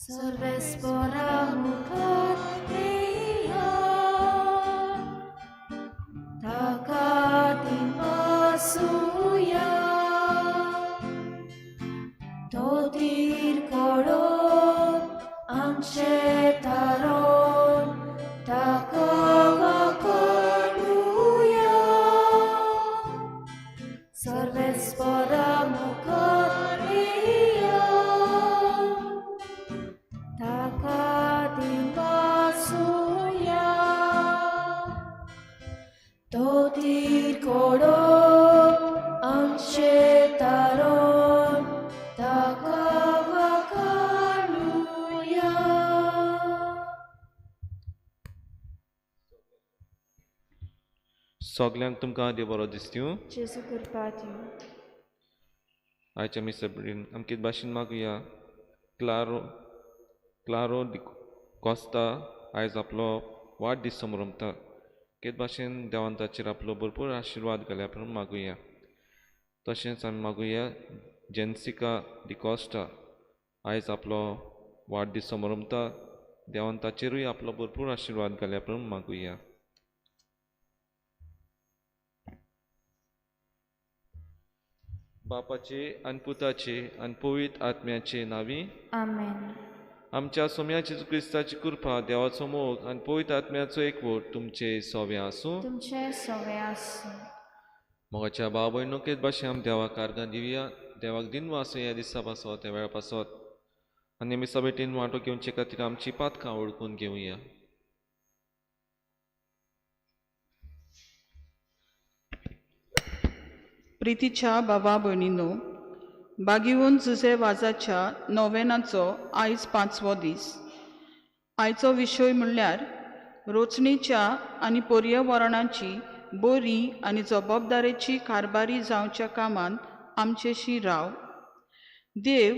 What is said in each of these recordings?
सर्वेस्परा मुखार येया, ताका दिंपासुया. तो तीर कडो आमचे तारण, ताका वाखाणुया. सर्वेस्परा मुखार येया, ताका दिंपासुया. तो तीर कडो आमचे तारण, ताका वाखाणुया. सगल्यांक तुमकां देव बरो दिसतूं. जेजू कृपा दिवं. आयच्या मिसा भेटेन आमचे भाशेन मागुया. क्लारो क्लारो कोस्ता आयज आपलो वाडदीस समरमता. केत भाशेन देवान ताचेर आपलो भरपूर आशिर्वाद घाल्या म्हणून मागुया. तशेंच आमी मागुया जेन्सिका डिकोस्टा आयज आपलो वाडदीस समरमता. देवान ताचेरूय आपलो भरपूर आशिर्वाद घाल्या म्हणून मागुया. बापाचे आनी पुताचे आनी पवित्र आत्म्याचे नांवी. आमेन. आमच्या सोम्या जेजू क्रिस्ताची कृपा, देवाचो मोग आनी पवित्र आत्म्याचो एकवट तुमचे सोवे आसूं. तुमचे सवे आसूं. मोगाच्या भाव भयणो, केच भाशेन आमी देवाक आर्गां दिवया. देवाक दिनवास आसूं ह्या दिसा पासत, त्या वेळा पासत. आनी मिसा भेटेन वांटो घेवचे खातीर आमची पातकां वळखून घेवया. प्रितीच्या बाबा भयणीनो, बागीवन जुझे वाजाच्या नोवेनाचो आयज पांचवो दीस. आयचो विशय म्हणल्यार रोचणेच्या आनी पर्यावरणाची बरी आनी जबाबदारेची कारभारी जावच्या कामांत आमचेशी राव. देव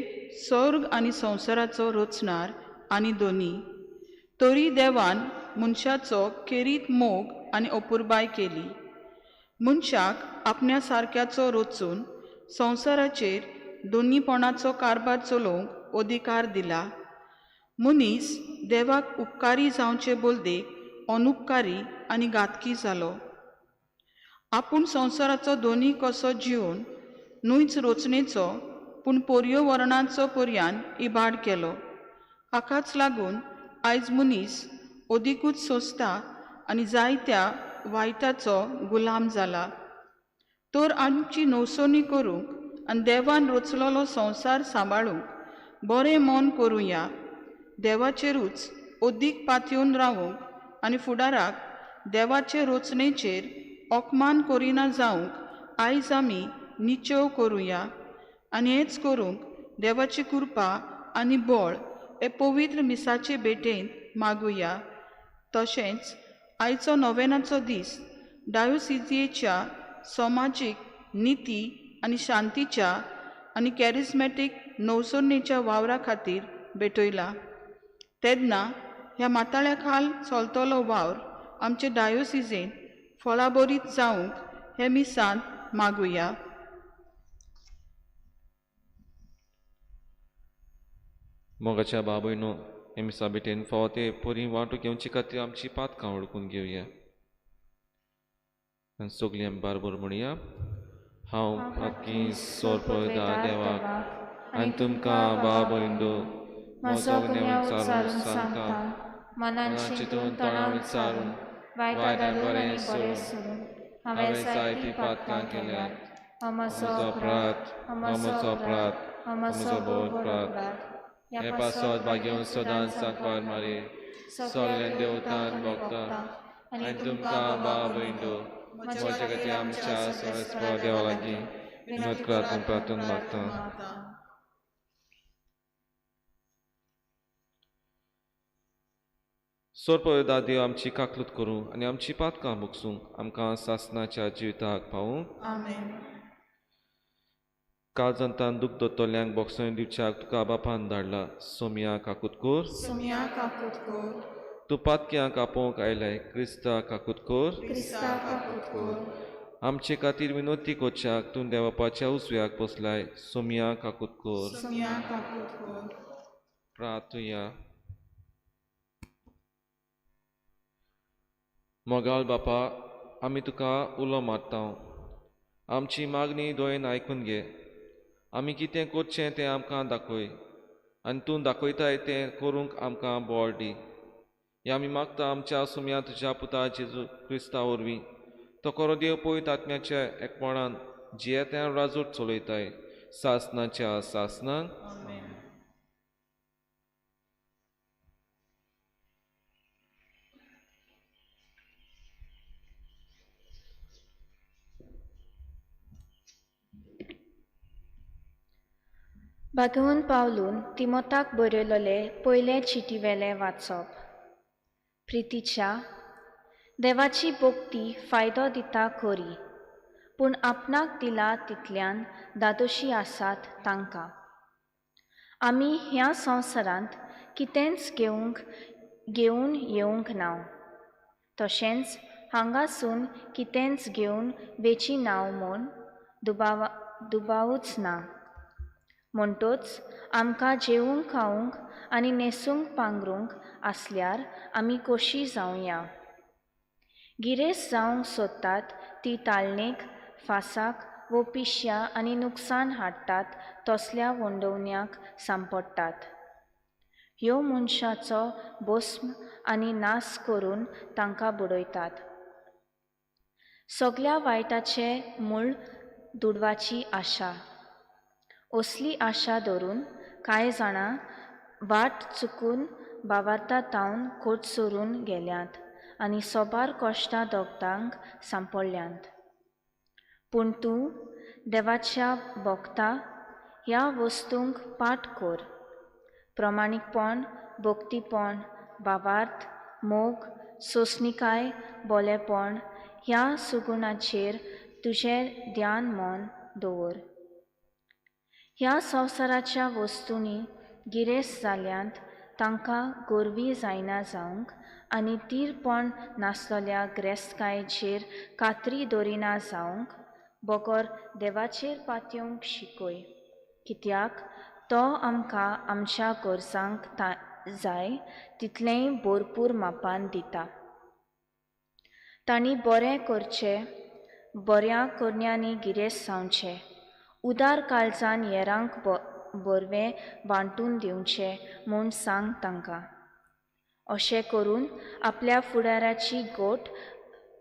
सर्ग आनी संवसाराचो रचणार आनी दोनी तरी देवान मनशाचो खेरीत मोग आनी अपुरबाय केली. मनशाक आपण्या सारक्याचो रचून संवसाराचेर दोनीपणाचो कारभार चलोवंक अधिकार दिला. मनीस देवाक उपकारी जावचे बदलेक अनुपकारी आनी घातकी जालो. आपूण संवसाराचो दोनी कसो जिवन न्हूच रचणेचो पूण पर्यावरणाचो पर्यान इबाड केलो. हाकाच लागून आयज मनीस अदिकूच सोंसता आनी जायत्या वायटाचो गुलाम जाला. तर आमची नवसणी करूंक आनी देवान रचलोलो संवसार सांबाळूंक बरें मन करुया. देवाचेरूच अदीक पातयेवन रावूंक आनी फुडाराक देवाचे रचणेचेर अपमान करिना जावंक आयज आमी निचेव करुया. आनी हेंच करूंक देवाची कृपा आनी बळ हे पवित्र मिसाचे भेटेंत मागुया. तशेंच आयचो नोवेनाचो दीस डायोसिजियेच्या समाजीक निती आनी शांतीच्या आनी कॅरिस्मॅटीक नवसरणेच्या वावरा खातीर भेटयला. तेन्ना ह्या माताळ्या खाल चलतलो वावर आमचे डायोसिजेन फळाबरीत जावंक हे मिसांत मागुया. मोगाच्या बाबयनो, हे मिसा भेटेन फावो ते परी वांटो घेवचे खातीर आमची पातकां वळखून घेवया. आनी सगळीं आमी बारबर म्हणया. हांव पातकी सोरपदा देवाक आनी तुमकां भाव भयणो म्हजो म्हजो गुन्यांव गुन्यांव विचारून विचारून सांगता, सांगता, मनान मनान चिंतून चिंतून तणाव तणाव विचारून विचारून वायट वायट धाडून बरें आनी बरें सोडून सोडून हांवें हांवें जायतीं जायतीं पातकां पातकां केल्यात. केल्यात. हो म्हजो म्हजो अपराध, अपराध, हो हो म्हजो म्हजो अपराध, अपराध, हो हो म्हजो म्हजो भोव भोव व्हड अपराध. अपराध. ह्या हे पासत पासत भाग्यवंत भाग्यवंत सदांच सदांच सांकवार सांकवार मारी, मारी, सगळ्या सगळ्या देवतांक देवतांक आनी भोगता भोगता आनी आनी तुमकां तुमकां बाबा भाव भयणो भयणो म्हज्या म्हज्या खातीर खातीर आमच्या आमच्या सर्वेस्परा सर्वेस्परा देवा देवा लागीं लागीं विनंती विनोद करात करात म्हूण प्रार्थना प्रार्थना मागता. मागता. सोरपदा देव आमची काकलूत करूं आनी आमची पातकां भोगसूं आमकां सासनाच्या जिविताक पावूं. आमेन. काळजांतान दुख दोतोल्यांक बोगसण दिवच्याक तुका बापान धाडला. सोमया काकूत कोर. सोमया काकूत कोर. तूं पातक्यांक आपोवंक आयलाय. क्रिस्ता काकूत कोर. क्रिस्ता काकूत कोर. आमचे खातीर विनोती कोच्याक तूं देवापाच्या उजव्याक बसलाय. सोमया काकूत कोर. सोमया काकूत कोर. प्रार्थुया. मोगाळ बापा, आमी तुका उलो मारता, आमची मागणी दोयेन आयकून घे. आमी कितें करचें तें आमकां दाखय आनी तूं दाखयताय तें करूंक आमकां बळ दी. हें आमी मागता आमच्या सुम्या तुज्या पुता जेजू क्रिस्ता वरवीं. तो खरो देव पवित्र आत्म्याच्या एकपणान जियेत्यान राजूट चलयताय सासनाच्या सासनाक. भागवून पावलून तिमोताक बरयलोले पयले चिटीवेलें वाचप. प्रितीच्या देवाची भक्ती फायदो दिता खरी, पूण आपणाक दिला तितल्यान दादोशी आसात तांकां. आमी ह्या संवसारांत कितेंच घेवन येवंक ना, तशेंच हांगासून कितेंच घेवन वेची ना म्हूण दुबावूच ना. म्हणटोच आमकां जेवंक खावंक आनी न्हेसूंक पांगरूंक आसल्यार आमी खोशी जावया. गिरेस्त जावंक सोदतात ती ताळणेक, फासाक वो पिश्या आनी नुकसान हाडटात तसल्या वंडोवण्याक सांपडटात. ह्यो मनशाचो भस्म आनी नास करून तांकां बुडयतात. सगल्या वायटाचें मूळ दुडवाची आशा. असली आशा धरून कांय जाणां वाट चुकून बावार्ता तावन कोट सोरून गेल्यांत आनी सोबार कश्टां दोगदांक सांपडल्यांत. पूण तूं देवाच्या भोगता ह्या वस्तूंक पाठ कर. प्रमाणीकपण, भक्तीपण, भावार्थ, मोग, सोंसणीकाय, बोलेपण ह्या सुगुणाचेर तुजें ध्यान मन दवर. ह्या संवसाराच्या वस्तूंनी गिरेस्त जाल्यांत तांकां गोरवी जायना जावंक आनी तीरपण नासलेल्या ग्रेस्तकायेचेर कात्री दवरिना जावंक बगर देवाचेर पातयेवंक शिकय, कित्याक तो आमकां आमच्या गरजांक जाय तितलेंय भरपूर मापान दिता. तांणी बरें करचें, बऱ्या करण्यांनी गिरेस्त जावचें, उदार काळजान हेरांक बरवें वांटून दिवचें म्हूण सांग तांकां. अशें करून आपल्या फुडाराची गोट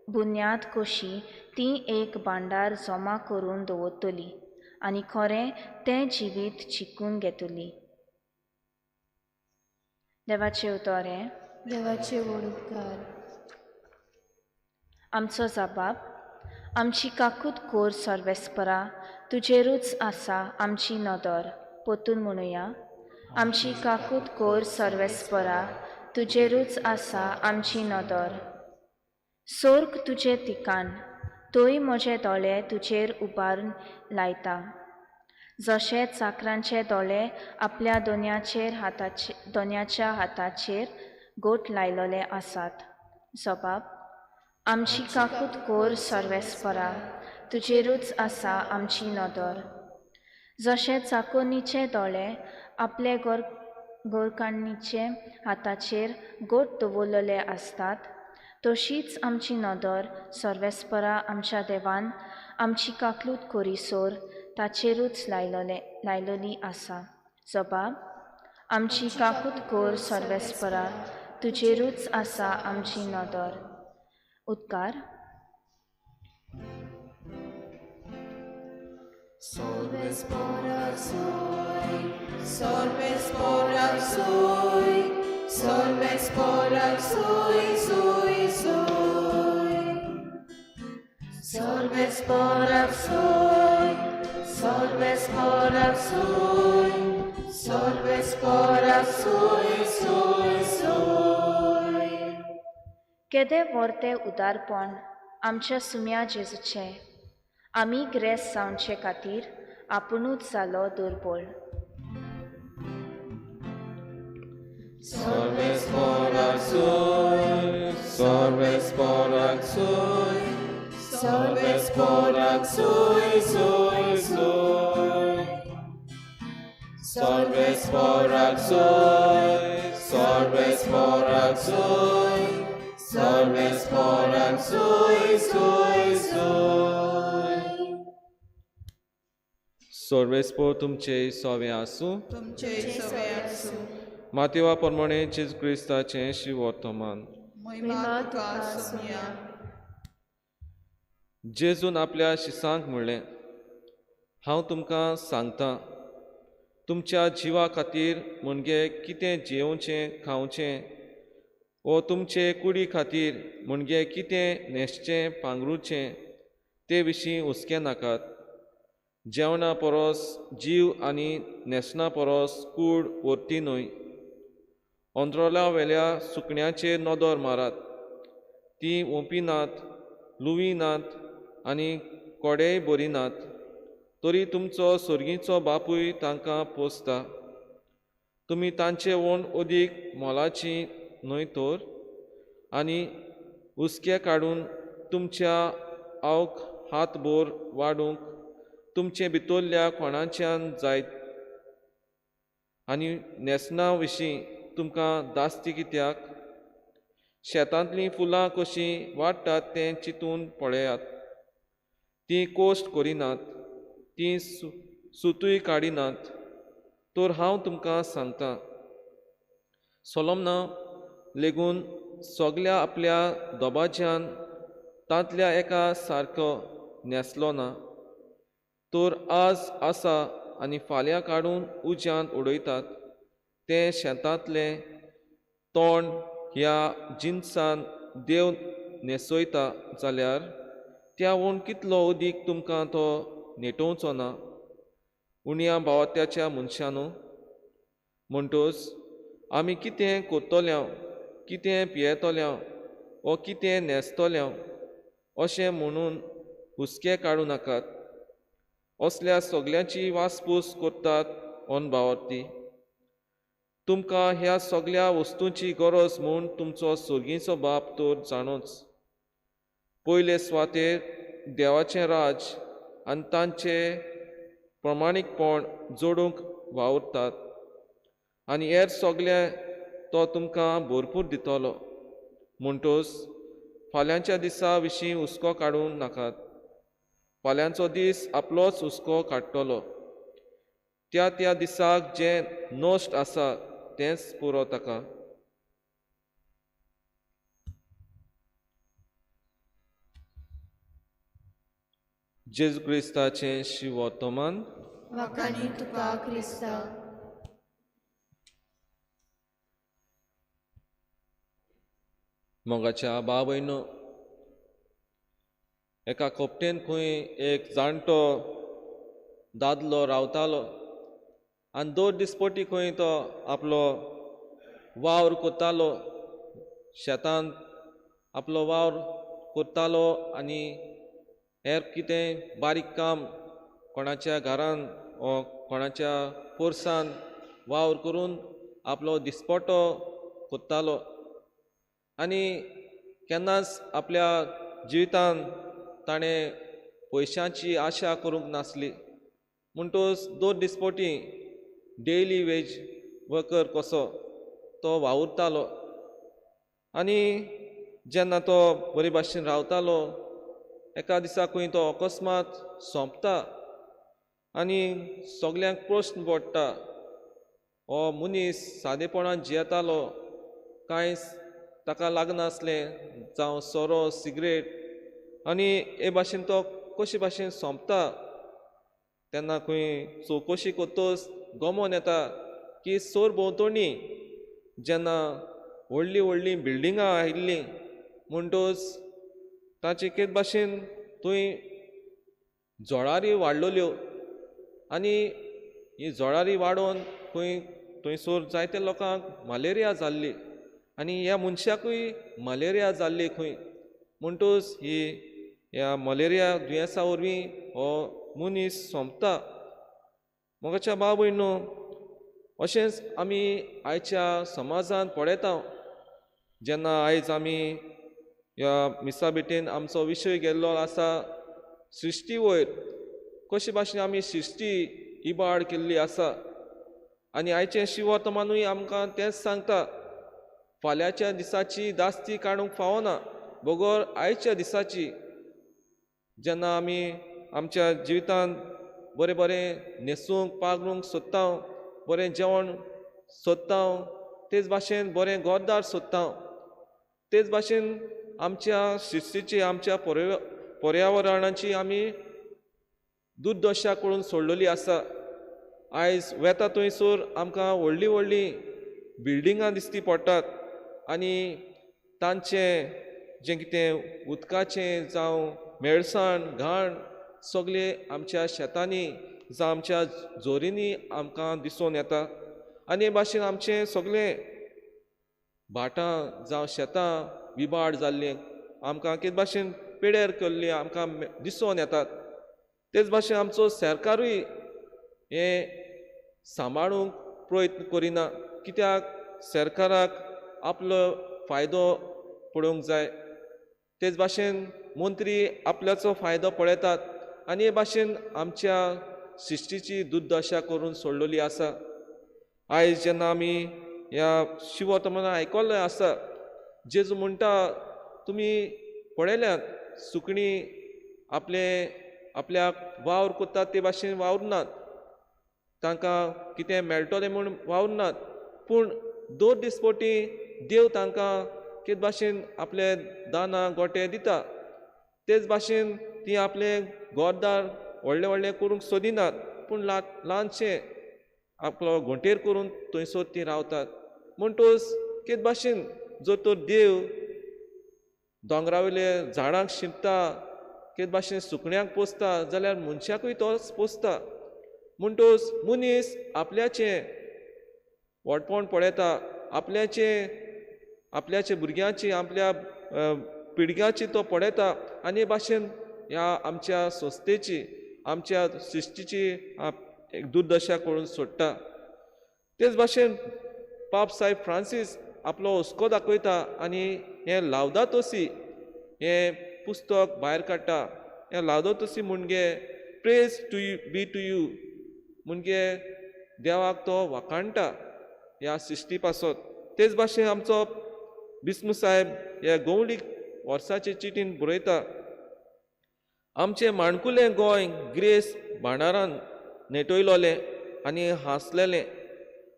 बुन्याद कशी ती एक भांडार जमा करून दवरतली आनी खरें तें जिवीत जिखून घेतली. देवाचें उतर हें. देवाचे व्हड उपकार. आमचो जबाब. आमची काकूत कोर सर्वेस्परा, तुजेरूच आसा आमची नदर. पोतून म्हणुया, आमची काकूत कोर सर्वेस्परा, तुजेरूच आसा आमची नदर. सोर्ग तुजें ठिकाण, तोय म्हजे दोळे तुजेर उबारून लायता. जशे चाकरांचे दोळे आपल्या दोन्याच्या हाताचेर गोट लायलोले आसात. जबाब. आमची काकूत कोर सर्वेस्परा, तुजेरूच आसा आमची नदर. जशे चाकोनीचे दोळे आपले गोरकाणीचे हाताचेर गोट दवरलेले आसतात, तशीच आमची नदर सर्वेस्परा आमच्या देवान आमची काकलूत कोरिसोर ताचेरूच लायलोली आसा. जबाब. आमची काकूत कोर सर्वेस्परा, तुजेरूच आसा आमची नदर. उद्गार. Solves por sui, solves por sui, solves por sui, sui, sui. Solves por sui, solves por sui, solves por sui, sui, sui. केदें व्हडलें उदारपण आमच्या सुम्या जेजूचें. आमी ग्रेस्त जावचे खातीर आपुणूच जालो दुर्बळ. Solves por sui, solves por sui, solves por sui, sui, sui. Solves porak sui, solves porak sui, solves porak sui, sui, sui. सर्वेस्पोर तुमचे सोवे आसूं. तुमचे सवे आसूं. मातेवा प्रमाणे जेजू क्रिस्ताचें शिवर्तमान. महिमा तुका सोमया. जेजून आपल्या शिसांक म्हणलें, हांव तुमकां सांगता, तुमच्या जिवा खातीर म्हणजे कितें जेवचें खावचें वो तुमचे कुडी खातीर म्हणजे कितें न्हेसचें पांगरुचें ते विशीं हुस्के नाकात. जेवणा परस जीव आनी न्हेसणा परस कूड व्हरती न्हय. अंतरोला वेल्या सुकण्याचेर नदर मारात, तीं ओंपी नात, लुवी नात आनी कोडेय बरी नात, तरी तुमचो सर्गीचो बापूय तांकां पोसता. तुमी तांचे वण अदीक मोलाची न्हय तर? आनी हुस्के काडून तुमच्या आवक हातभर वाडूंक तुमचे भितरल्या कोणाच्यान जायत? आनी न्हेसणा विशीं तुमकां दास्ती कित्याक? शेतांतलीं फुलां कशीं वाडटात तें चिंतून पळयात. तीं कोश्ट करिनात, तीं सुतूय काडिनात, तर हांव तुमकां सांगता, सोलोमना लेगून सगल्या आपल्या दोबाज्यान तांतल्या एका सारको न्हेसलो ना. तर आज आसा आनी फाल्यां काडून उज्यांत उडयतात तें शेतांतलें तोंड ह्या जिनसान देव न्हेसयता जाल्यार त्या वण कितलो अदीक तुमकां तो नेटोवचो ना, उण्या भावात्याच्या मनशानू? म्हणटच आमी कितें करतल्या, कितें पियेतल्या वो कितें न्हेसतल्या अशें म्हणून हुस्के काडूं नाकात. असल्या सगल्यांची वासपूस करतात अनभावार्थी. तुमकां ह्या सगल्या वस्तूंची गरज म्हूण तुमचो सर्गीचो बाप तर जाणोच. पयले सुवातेर देवाचें राज आनी तांचे प्रमाणीकपण जोडूंक वावुरतात आनी हेर सगळें तो तुमकां भरपूर दितलो. म्हणटच फाल्यांच्या दिसा विशीं हुस्को काडूं नाकात. फाल्यांचो दीस आपलोच हुस्को काडटलो. त्या त्या दिसाक जें नश्ट आसा तेंच पुरो ताका. जेजू क्रिस्ताचें शिवर्तमान. वाखाणी तुका क्रिस्ता. मोगाच्या बाबयनो, एका खोपटेन खंय एक जाणटो दादलो रावतालो आनी दोन दिसपटी खंय तो आपलो वावर करतालो, शेतांत आपलो वावर करतालो आनी हेर कितें बारीक काम कोणाच्या घरान वो कोणाच्या पोरसान वावर करून आपलो दिसपटो करतालो आनी केन्नाच आपल्या जिवितान ताणें पयशांची आशा करूंक नासली. म्हणटच दोन दिसपटी डेली वेज वर्कर कसो तो वावुरतालो आनी जेन्ना तो बरे भाशेन रावतालो एका दिसा खंय तो अकस्मात सोंपता आनी सगल्यांक प्रस्न पडटा, हो मनीस सादेपणान जियेतालो, कांय ताका लागनासलें, जावं सोरो सिगरेट, आनी हे भाशेन तो कशे भाशेन सोंपता. तेन्ना खंय चवकशी करतच गमोन येता की सोर भोंवतणी जेन्ना व्हडलीं व्हडलीं बिल्डिंगां आयिल्लीं म्हणटच ताचे केद भाशेन थंय जळारी वाडलेल्यो आनी ही जळारी वाडोवन खंय थंयसर जायते लोकांक मलेरिया जाल्ली आनी ह्या मनशाकूय मलेरिया जाल्ली खंय. म्हणटच ही ह्या मलेरिया दुयेंसा वरवीं हो मनीस सोंपता. मोगाच्या बाबूय न्हू, अशेंच आमी आयच्या समाजांत पळयता. जेन्ना आयज आमी ह्या मिसा भेटेन आमचो विशय गेल्लो आसा सृश्टी वयर, कशे भाशेन आमी सृश्टी इबाड केल्ली आसा. आनी आयचें शिववर्तमानूय आमकां तेंच सांगता, फाल्यांच्या दिसाची दास्ती काडूंक फावना बगर आयच्या दिसाची। जेन्ना आमी आमच्या जिवितांत बरें बरें न्हेसूंक पागरूंक सोदता, बरें जेवण सोदता, तेच भाशेन बरें घरदार सोदता, तेच भाशेन आमच्या सृश्टीची आमच्या पर्यावरणाची आमी दुर्दशा करून सोडलेली आसा। आयज वेता थंयसर आमकां व्हडलीं व्हडलीं बिल्डिंगां दिसती पडटात आनी तांचें जें कितें उदकाचें जावं मेळसाण घाण सगळें आमच्या शेतांनी जावं आमच्या जोरींनी आमकां दिसून येता। आनी हे भाशेन आमचें सगळें भाटां जावं शेतां विबाड जाल्लीं आमकां कितें भाशेन पेड्यार केल्लीं आमकां दिसून येतात। तेच भाशेन आमचो सरकारूय हें सांबाळूंक प्रयत्न करिना, कित्याक सरकाराक आपलो फायदो पळोवंक जाय। तेच भाशेन मंत्री आपल्याचो फायदो पळयतात आनी हे भाशेन आमच्या सृश्टीची दुर्दशा करून सोडलेली आसा। आयज जेन्ना आमी ह्या शिववर्तमानान आयकल्लें आसा, जेजू म्हणटा तुमी पळयल्यात सुकणीं आपले आपल्याक वावर करतात ते भाशेन वावरनात, तांकां कितें मेळटलें म्हूण वावरनात, पूण दोन दीस पटी देव तांकां कितें भाशेन आपले दाना गोटे दिता। तेच भाशेन ती आपलें घरदार व्हडलें व्हडलें करूंक सोदिनात, पूण ल्हानशें आपलो घोंटेर करून थंयसर ती रावतात। म्हणटकच कितें भाशेन जर तर देव दोंगरा वयले झाडांक शिंपता, कितें भाशेन सुकण्यांक पोसता, जाल्यार मनशाकूय तोच पोसता। म्हणटकच मनीस आपल्याचें व्हडपण पळयता, आपल्याचें आपल्याच्या भुरग्यांची आपल्या पिळग्याची तो पळयता आनी हे भाशेन ह्या आमच्या संस्थेची आमच्या सृश्टीची एक दुर्दशा करून सोडटा। तेच भाशेन पाप साहेब फ्रांसीस आपलो हुस्को दाखयता आनी हें लावदातोसी हें पुस्तक भायर काडटा। हें लावदातोसी म्हणजे praise to you be to you म्हणजे देवाक तो वाखाणटा ह्या सृश्टी पासत। तेच भाशेन आमचो बिस्मू साहेब ह्या गोवलीक वर्साचे चिटीन बरयता, आमचें माणकुलें गोंय ग्रेस भांडारान नेटयलोलें आनी हांसलेलें,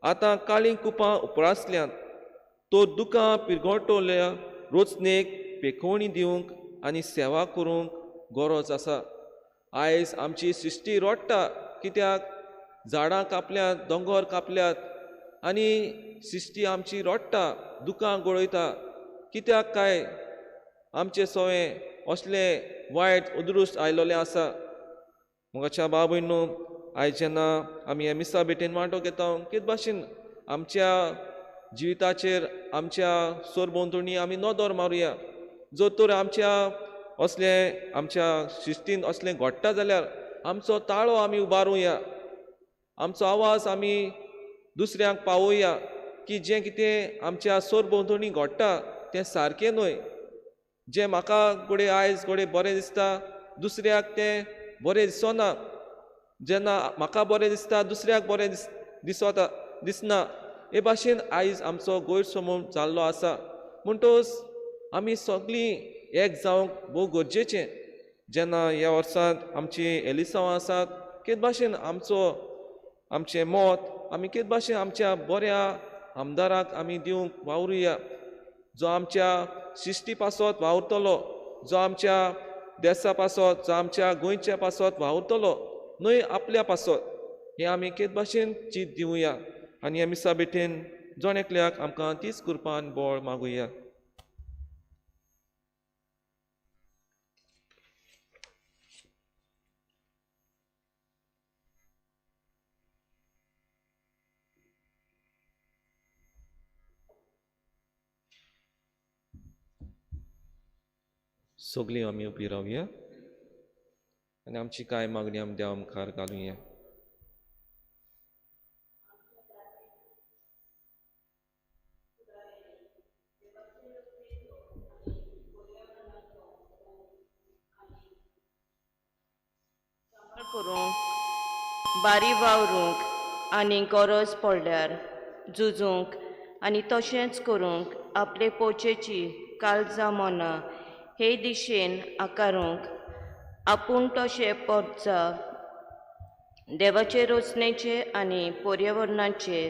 आतां काळीं कुपां उपरासल्यांत, तो दुकां पिरगोटोल्या रोचणेक पेखोवणी दिवंक आनी सेवा करूंक गरज आसा। आयज आमची सृश्टी रडटा, कित्याक झाडां कापल्यात, दोंगर कापल्यात आनी सृश्टी आमची रडटा, दुकां गळयता, कित्याक काय आमचे सवें असलें वायट अदृश्ट आयलोलें आसा। मोगाच्या बाबय न्हू, आयज जेन्ना आमी ह्या मिसा भेटेन वांटो घेता, कितें भाशेन आमच्या जिविताचेर आमच्या सरभोंवतणी आमी नदर मारुया। जर तर आमच्या असलें आमच्या शिस्तीन असलें घडटा जाल्यार आमचो ताळो आमी उबारुया, आमचो आवाज आमी दुसऱ्यांक पावोवया की जें कितें आमच्या सरभोंवतणी घडटा तें सारकें न्हय। जें म्हाका घडये आयज घडये बरें दिसता दुसऱ्याक तें बरें दिसना, जेन्ना म्हाका बरें दिसता दुसऱ्याक बरें दिसता दिसना। हे भाशेन आयज आमचो गैरसमज जाल्लो आसा। म्हणटकच आमी सगळीं एक जावंक भोव गरजेचें। जेन्ना ह्या वर्सांत आमची एलिसांवां आसात, कितें भाशेन आमचो आमचें मत आमी कितें भाशेन आमच्या बऱ्या आमदाराक आमी दिवंक वावरुया, जो आमच्या शिस्ती पासत वावुरतलो, जो आमच्या देसा पासत, जो आमच्या गोंयच्या पासत वावुरतलो, न्हय आपल्या पासत। हें आमी कितें भाशेन चीत दिवया आनी ह्या मिसा भेटेन जण एकल्याक आमकां तीच कृपान बळ मागुया। सगळीं आमी उबी रावया आनी आमची कांय मागणी आमी देवा मुखार घालुया। करूंक बारी वावरूंक आनी गरज पडल्यार झुजूंक आनी तशेंच करूंक आपले पोचेची काळजां मनां हे दिशेन आकारूंक आपूण तशें पोरचा देवाचे रचनेचे आनी पर्यावरणाचे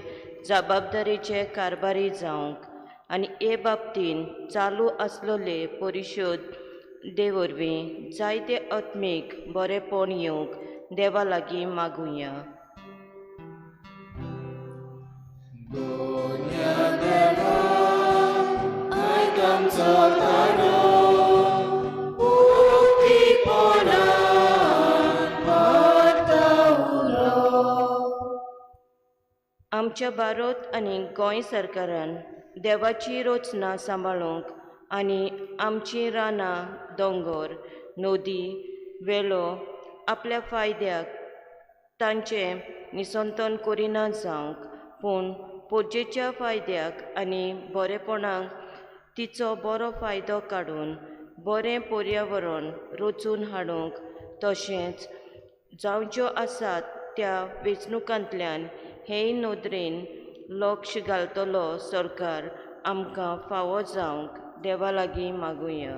जबाबदारीचे कारभारी जावंक आनी हे बाबतीन चालू आसलेले परिशोद दे वरवीं जायते आत्मीक बरेपण येवंक देवा लागीं मागुया. आमच्या भारत आनी गोंय सरकारान देवाची रचना सांबाळूंक आनी आमचीं रानां, दोंगोर, नदी, वेलो आपल्या फायद्याक तांचें निसंतन करिना जावंक पूण पोरजेच्या फायद्याक आनी बरेपणाक तिचो बरो फायदो काडून बरें पर्यावरण रचून हाडूंक तशेंच जावच्यो आसात त्या वेंचणुकांतल्यान हे नदरेन लक्ष घालतलो सरकार आमकां फावो जावंक देवा लागीं मागुया.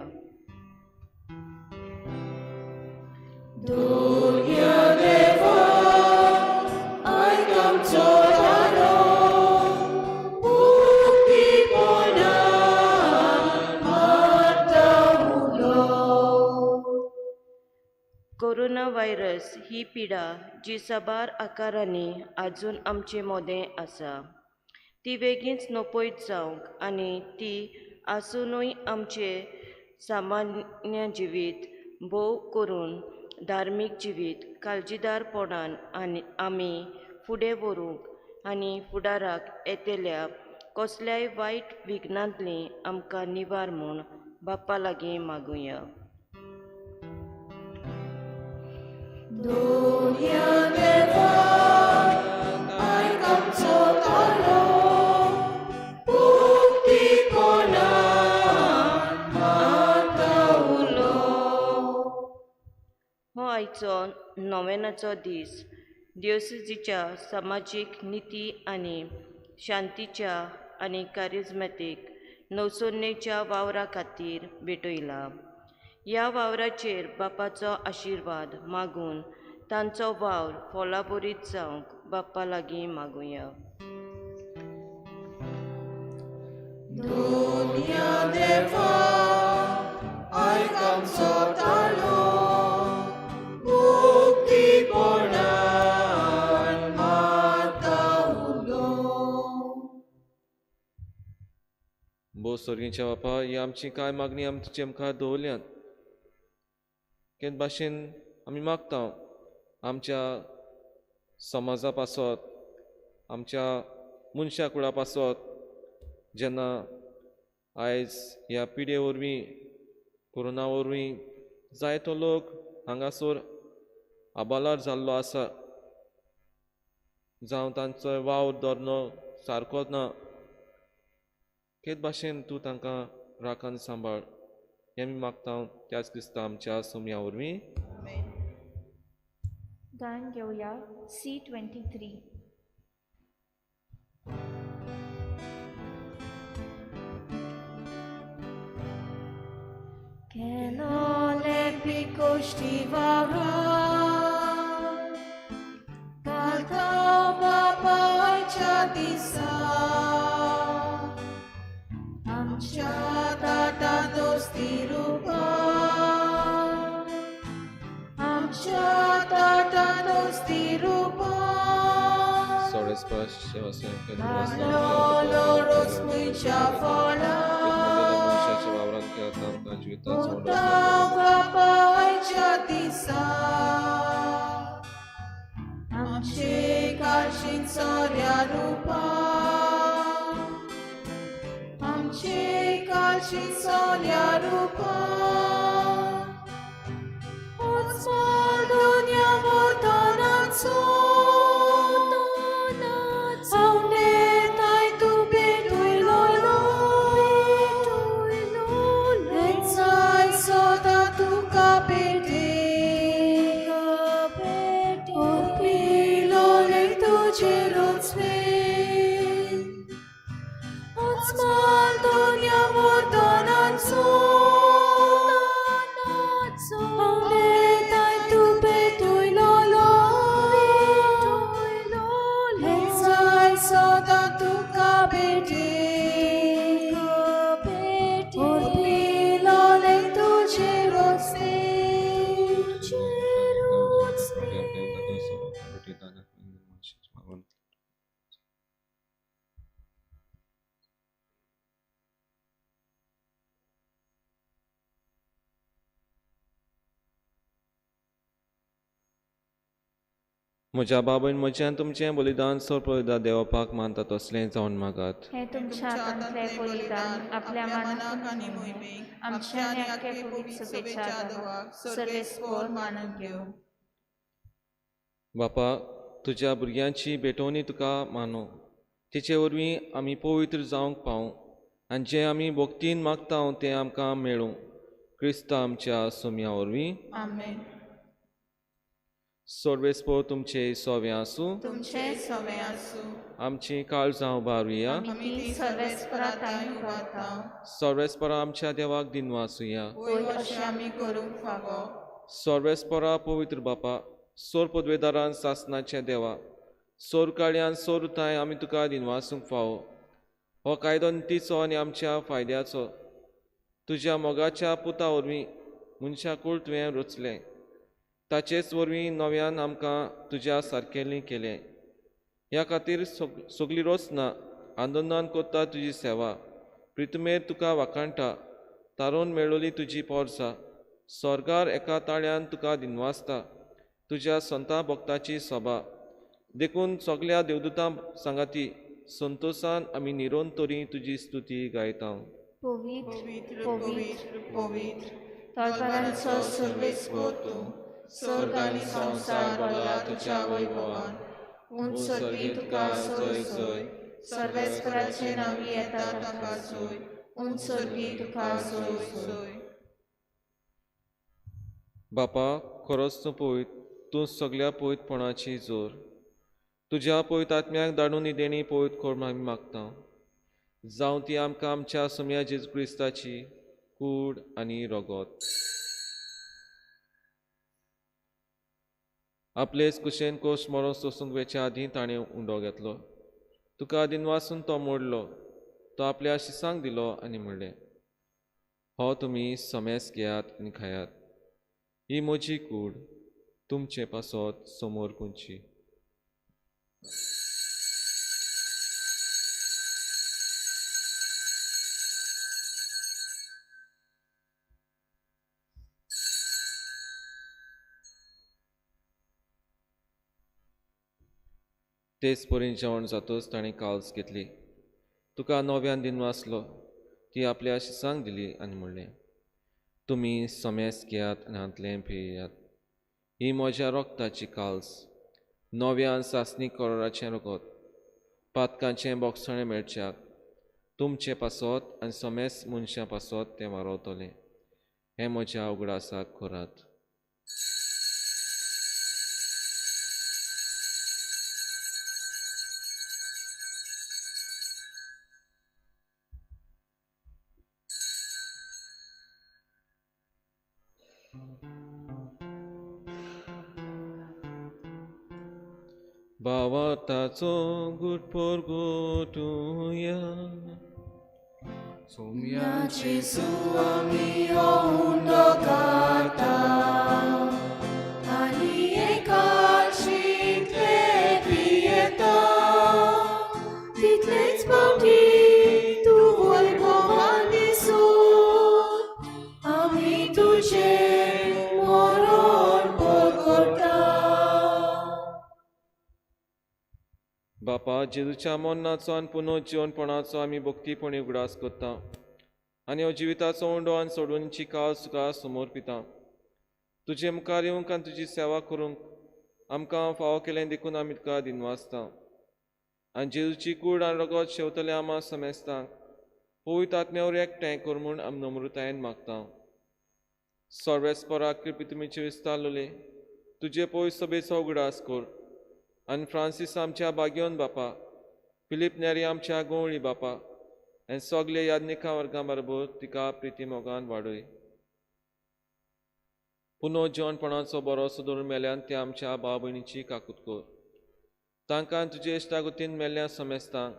कोरोना व्हायरस ही पिडा जी साबार आकारांनी आजून आमचे मदें आसा ती बेगीनच नपयत जावंक आनी ती आसुनूय आमचे सामान्य जिवीत भोव करून धार्मीक जिवीत काळजीदारपणान आनी आमी फुडें व्हरूंक आनी फुडाराक येतल्या कसल्याय वायट विघ्नांतली आमकां निवार म्हूण बाप्पा लागीं मागुया. हो आयचो नोवेनाचो दीस दिवसजीच्या समाजीक निती आनी शांतीच्या आनी कारिज्मॅटीक नवसोन्नेच्या वावरा खातीर भेटयला. ह्या वावराचेर बापाचो आशिर्वाद मागून तांचो वावर फोलाबरीत जावंक बाप्पा लागीं मागुया. भोव सोर्गींच्या बापा, ही आमची कांय मागणी आमी तुजे मुखार दवरल्यात. केन्ना भाशेन आमी मागता आमच्या समाजा पासत, आमच्या मनशा कुळा पासत, जेन्ना आयज ह्या पिडे वरवीं, कोरोना वरवीं जायतो लोक हांगासर आबालार जाल्लो आसा, जावं तांचो वावर धरणो सारकोच ना, केद भाशेन तूं तांकां राखण सांबाळ हें आमी मागता त्याच क्रिस्ता आमच्या सोमया वरवीं. गायन घेवया C23. Kenole pikoshti vara kaltao babaच्या दिसा आमच्या ताटा दोस्ती रुपा आमच्या ताटा दोस्ती रुपा आमचे काळशीन सोऱ्या रुपा आमचे काळशीन सोऱ्या रुपा दुनिया वतनाचो Che म्हज्या बाबून म्हज्यान तुमचें बलिदान सोरपदा देवपाक मानता तसलें जावन मागात। हें तुमच्या हातांतलें बलिदान आपल्या मनाक आनी मोहिमेक आमच्या आनी आख्खे पवित्र सभेच्या देवाक सर्वेस्पोर मानून घेवं। बापा, तुज्या भुरग्यांची भेटवणी तुका मानू, तिचे वरवीं आमी पवित्र जावंक पावूं आनी जें आमी भक्तीन मागता तें आमकां मेळूं। क्रिस्ता आमच्या सोम्या वरवीं आमेन। सर्वेस्पोर तुमचे सोवे आसूं, तुमचे सोवे आसूं। आमची काळजां उबारुया, सर्वेस्पोरा आमच्या देवाक दिनवासुया। सर्वेस्पोरा पवित्र बापा, सोर पदवेदारान सासनाच्या देवा, सोर काळयान सोर ताय आमी तुका दिनवासूंक फावो। हो कायदो नितीचो आनी आमच्या फायद्याचो। तुज्या मोगाच्या पुता वरवीं मनशा कूळ तुवें रचलें, ताचेच वरवीं नव्यान आमकां तुज्या सारकेलें केलें। ह्या खातीर सगली रचना आंदोलनान करता तुजी सेवा, प्रितमेर तुका वाखाणटा, तारोन मेळोली तुजी पोरसा, स्वर्गार एका ताळ्यान तुका दिनवासता, तुज्या संता भक्ताची सभा। देखून सगल्या देवदूतां सांगाती संतोषान आमी निरंतरी तुजी स्तुती गायता। पवित्र पवित्र पवित्र तळपारांचो सर्वेस्पोर तूं, स्वर्ग आनी संवसार भरला तुज्या वैभवान। उंच स्वर्गी तुका जय जय, सर्वेस्पराचे नांवी येता ताका जय, उंच स्वर्गी तुका जय जय। बापा, खरोच तूं पवित्र, तूं सगल्या पवित्रपणाची जोर। तुज्या पवित्र आत्म्याक धाडून ही देणी पवित्र कर म्हूण आमी मागता। जावं ती आमकां आमच्या सोम्या जेजू क्रिस्ताची कूड आनी रगत। आपलेच कुशेन कोश मरोन सोसूंक वेच्या आदीं ताणें उंडो घेतलो, तुका दिनवासून तो मोडलो, तो आपल्या शिसांक दिलो आनी म्हणलें, हो तुमी समेस घेयात आनी खायात, ही म्हजी कूड तुमचे पासत समोर कुंची। तेच परीन जेवण जातच ताणें काल्स घेतली, तुका नव्यान दिनवासलो, ती आपल्या शिसांक दिली आनी म्हणलें, तुमी समेस घेयात आनी हांतलें पियात, ही म्हज्या रगताची काल्स, नव्यान सासणी करोराचें रगत, पातकांचें बोगसणें मेळच्याक तुमचे पासत आनी समेस मनशां पासत तें वारवतलें। हें म्हज्या उगडासाक करात। भावार्थाचो गुटपोर गोटुया, सोम्या जेजू आमी हो उंडो खाता आनी एकाशींतले पियेता, तितलेच फावटी तूं वैभवान दिसून आमी तुजें मरण परगटा। बापा, जेजूच्या मरणाचो आनी पुनर्जिवनपणाचो आमी भक्तीपणी उगडास करता आनी हो जिविताचो उंडो आनी सोडूनची काळ तुका समर्पिता। तुजे मुखार येवंक आनी तुजी सेवा करूंक आमकां फावो केलें देखून आमी तुका दिनवासता आनी जेजूची कूड आनी रगत शेवतले आमा समेस्तांक पवित्र आत्म्यावर एकठांय कर म्हूण आमी नम्रतायेन मागता। सर्वेस्पराक कृपी तुमीचे विस्तारलेले तुजे पवित्र सभेचो उगडास कर आनी फ्रांसीस आमच्या बागेवन बापा, फिलीप नेरी आमच्या गोवळी बापा आनी सगळे याज्ञिका वर्गां बरोबर तिका प्रिती मोगान वाडय। पुनर्जिवनपणाचो बरोसो दवरून मेल्यान ते आमच्या भाव भयणीची काकूत कर, तांकां तुजे इश्टागतीन मेल्ल्या समेस्तांक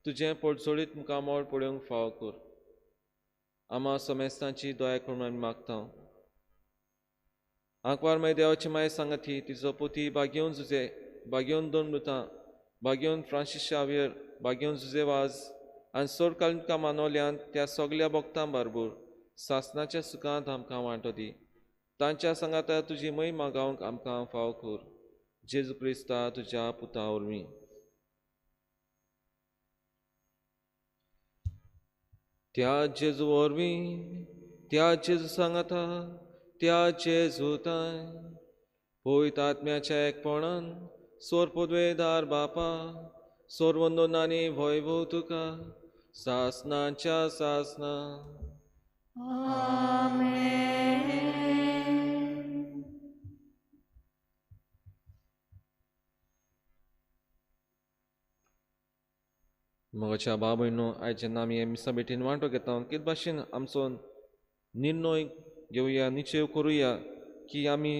तुजें पोटजोडीत मुखामळ पळोवंक फावो कर। आमा समेस्तांची दया करून आमी मागता। आंकवार माय देवाची माय सांगाती, तिजो पोती बागेवन जुजे, बागेवन दोन मृतां, बागेवन फ्रांसीस शावियर, बागेवन जुजे वाज आनी सोड कालिका मानवल्यान त्या सगल्या भक्तां बरोबर सासनाच्या सुखांत आमकां वांटो दी। तांच्या सांगाता तुजी महिमा गावंक आमकां फावो कर। जेजू क्रिस्ता तुज्या पुता वरवीं. त्या जेजू वरवीं, त्या जेजू सांगाता, त्या जेजू ताय पवित्र आत्म्याच्या एकपणान सोर पदवेदार बापा सोरवंदनांनी वैभव तुका सासनाच्या सासना. आमेन. मोगाच्या बाबयनो, आयज जेन्ना आमी हे मिसा भेटीन वांटो घेता कित भाशेन आमचो निर्णय घेवया, निश्चय करुया की आमी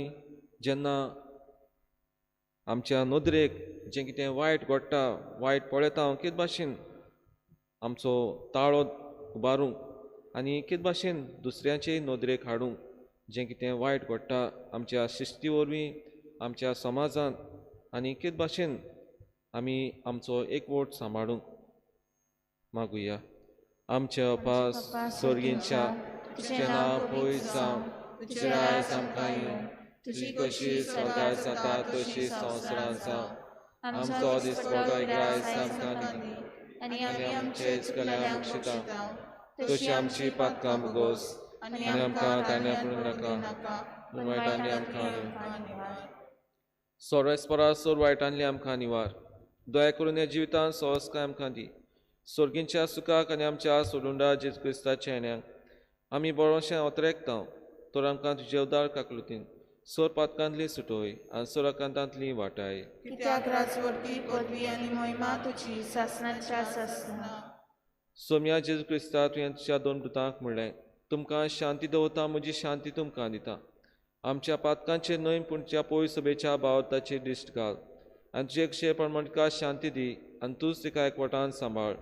जेन्ना आमच्या नदरेक जें कितें वायट घडटा, वायट पळयता, कित भाशेन आमचो ताळो उबारूंक आनी कित भाशेन दुसऱ्याचेय नदरेक हाडूंक जें कितें वायट घडटा आमच्या शिस्ती वरवीं, आमच्या समाजांत, आनी कित भाशेन आमी आमचो एकवट सांबाळूंक मागुया. आमच्या उपास स्वर्गींच्या, तुजें नांव पयस जावं, तुजें राज आमकां येवं, तुजी कशी स्वर्गार जाता तशी संवसारांत जावं. आमचो दिसपटो ग्रास आमकां दी आनी आमचे चुकल्या बक्षिता तशी आमची पातकां भोगोस आनी आमकां तांणी पडूं नाका, पूण वायटांनी आमकां निवार. सोरवेस्परा सोर वायटांतली आमकां निवार. दया करून ह्या जिवितांत सोंसकाय आमकां दी. स्वर्गींच्या सुखाक आनी आमच्या सोडुंडा जेजू क्रिस्ताच्या येण्याक आमी बरोशें ओतरेकता, तर आमकां तुजे उदार काकलुतीन सोर पातकांतली सुटोय आनी सोराकांतांतली वाटाय. कित्याक राजवटी पदवी आनी महिमा तुजी सासनाच्या सासना. सोम्या जेजू क्रिस्ता, तुवें तुज्या दोन दुतांक म्हणलें, तुमकां शांती दवरता, म्हजी शांती तुमकां दिता. आमच्या पातकांचेर न्हय पूण तुज्या पयस सभेच्या भावार्थाचेर दिश्ट घाल आनी तुजे कशे प्रमाण शांती दी आनी तूंच तिका एकवटान सांबाळ,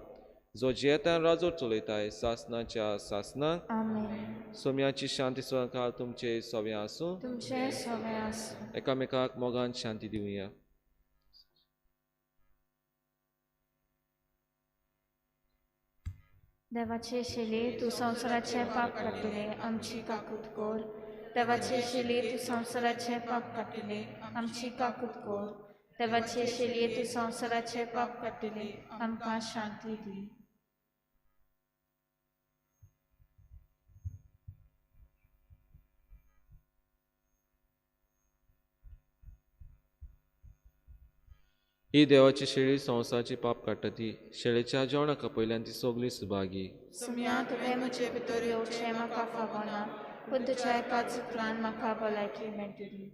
जो जियेता राजवट चलयताय सासनाच्या सासनाक. आमेन. सोम्याची शांती सदांकाळ तुमचे सवे आसूं, तुमचे सवे आसूं. एकामेकाक मोगान शांती दिवया. देवाचे शेली तूं संवसाराचें पाप काडटले, आमची काकूत कर. देवाचे शेली तूं संवसाराचें पाप काडटले, आमची काकूत कर. देवाचे शेली तूं संवसाराचें पाप काडटले, आमकां शांती दी. ही देवाची शेळी संवसाराची पाप काडटा ती शेळेच्या जेवणाक पयल्यान ती सगळी सुभागी. सोम्या, तुवें म्हजे भितर येवचें म्हाका फावना, पूण तुज्या एकाच उतरान म्हाका भलायकी मेळटली.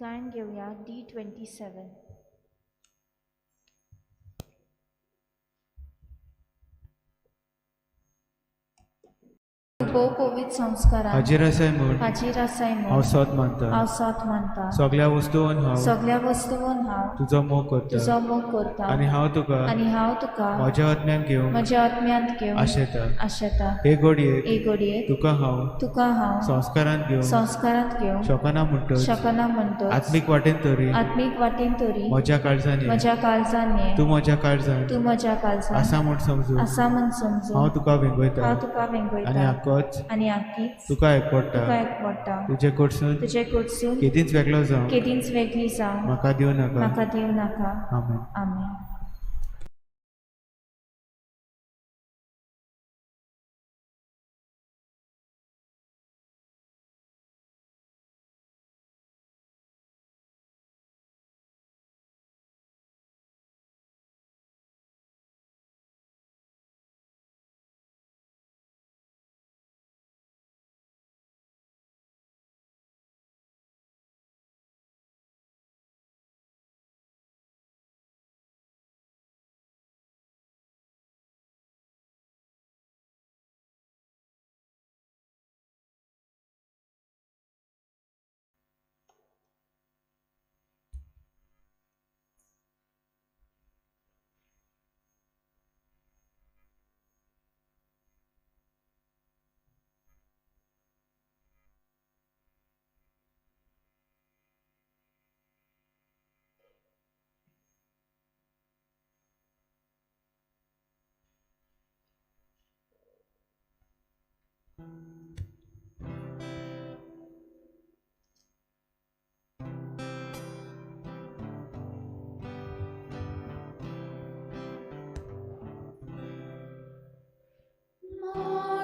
गायन घेवया D27. भोव पवित्र संस्कारान हाजीर आसाय म्हूण, हाजीर आसाय म्हूण हांव सत मानता, हांव सत मानता. सगळ्या वस्तून हांव, सगळ्या वस्तून हांव तुजो मोग करता, तुजो मोग करता. आनी हांव तुका, आनी हांव तुका म्हज्या आत्म्यान घेवंक, म्हज्या आत्म्यांत घेवंक आशेता, आशेता. हे घडयेक, हे घडयेक तुका हांव, तुका हांव संस्कारांत घेवंक, संस्कारांत घेवंक शकना म्हणटच, शकना म्हणटच, आत्मीक वाटेन तरी, आत्मीक वाटेन तरी म्हज्या काळजान, म्हज्या काळजान, तूं म्हज्या काळजान, तूं म्हज्या काळजान आसा म्हूण समजून, आसा म्हूण समजून हांव तुका वेंगयता, हांव तुका वेंगयता. आनी आकोच, आनी आकीच तुका एकवटा, तुका एकवटा. तुजे कडसून, तुजे कडसून केदींच वेगळो जावं, केदींच वेगळी जावं म्हाका दिवं नाका, म्हाका दिवं नाका. आमेन. आमेन.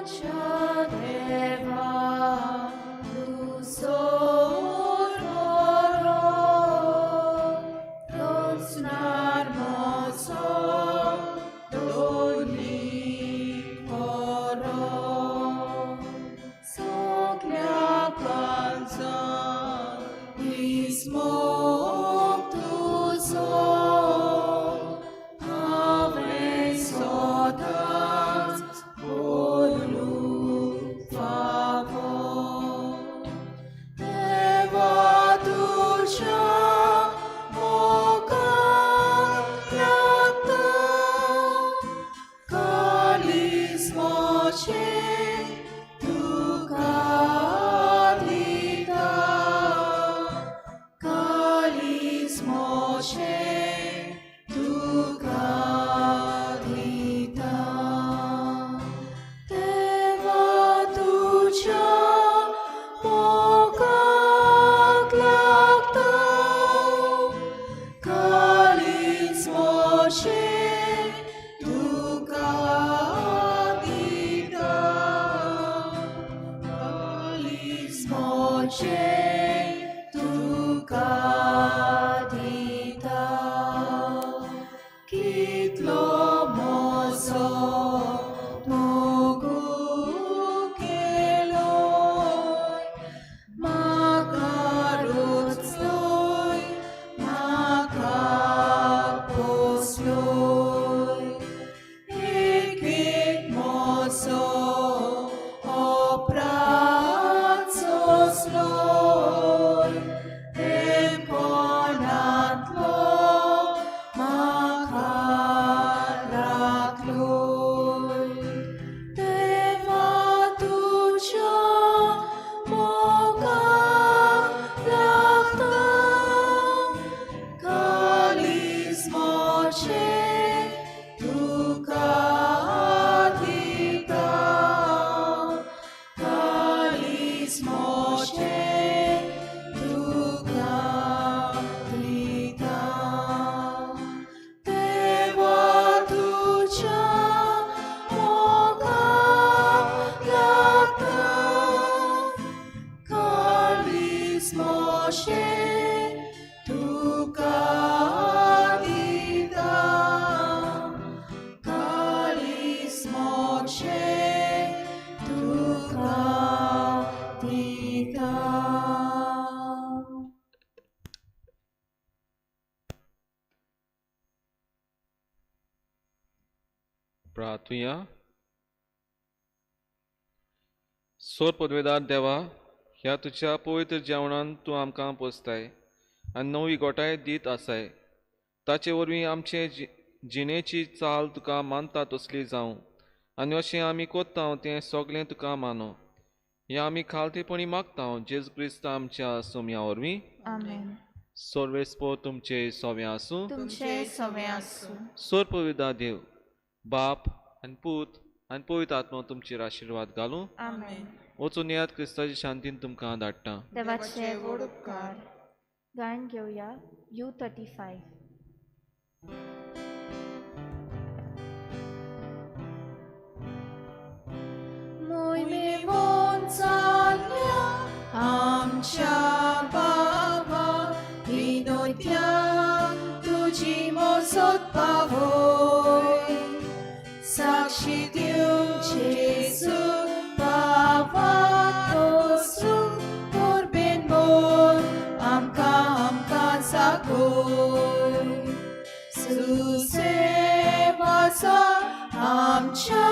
आमच्या देवा तूं सोड बरो रचणार म्हजो दोनी बरो सगल्या काळजान विस्मोग तुजो हांवें सदांच बोलूंक फावो देवा तुज्या मोगाक लागता काळीज म्हजें तुका दिता काळीज म्हजें तुका दिता देवा तुज्या मोगाक लागता काळीज म्हजें तुका दिता काळीज म्हजें तुका दिता कितलो म्हजो मोगू केलोय म्हाका रोचलोय म्हाका पोसलोय एक एक म्हजो अपराध सोंसलोय कोणांतलो म्हाका राखलोय देवा तुज्या मोगाक लागता काळीज म्हजें तुका दिता काळीज म्हजें तुका दिता देवा तुज्या मोगाक लागता काळीज म्हजें तुका दिता काळीज म्हजें तुका दिता. प्रार्थुया. सोर पदवेदार देवा, ह्या तुज्या पवित्र जेवणान तूं आमकां पोसताय आनी नवी गोठाय दीत आसाय. ताचे वरवीं आमचे जिणेची चाल तुका मानता तसली जावं आनी अशें आमी कोत्ता तें सगळें तुका मानो. हें आमी खालतेपणी मागता जेजू क्रिस्त आमच्या सोम्या वरवीं. आमेन. सोर्वेस्पो तुमचे सोवे आसूं. तुमचे सवे आसूं. सोर पवित्र देव बाप आनी पूत आनी पवित्र आत्मा तुमचेर आशिर्वाद घालूं. आमेन. वचून येयात, क्रिस्ताची शांतीन तुमकां धाडटा. देवाचे व्हड उपकार. गायन घेवया you 35. मोहिमेवन चल्ल्या आमच्या बाबा विनोद्यान तुजी मोसत पावय साक्षी दिवंक जेजू बाबा तोसूं कोरबेन बोल आमकां आमकां सागोय सुसेवासा आमच्या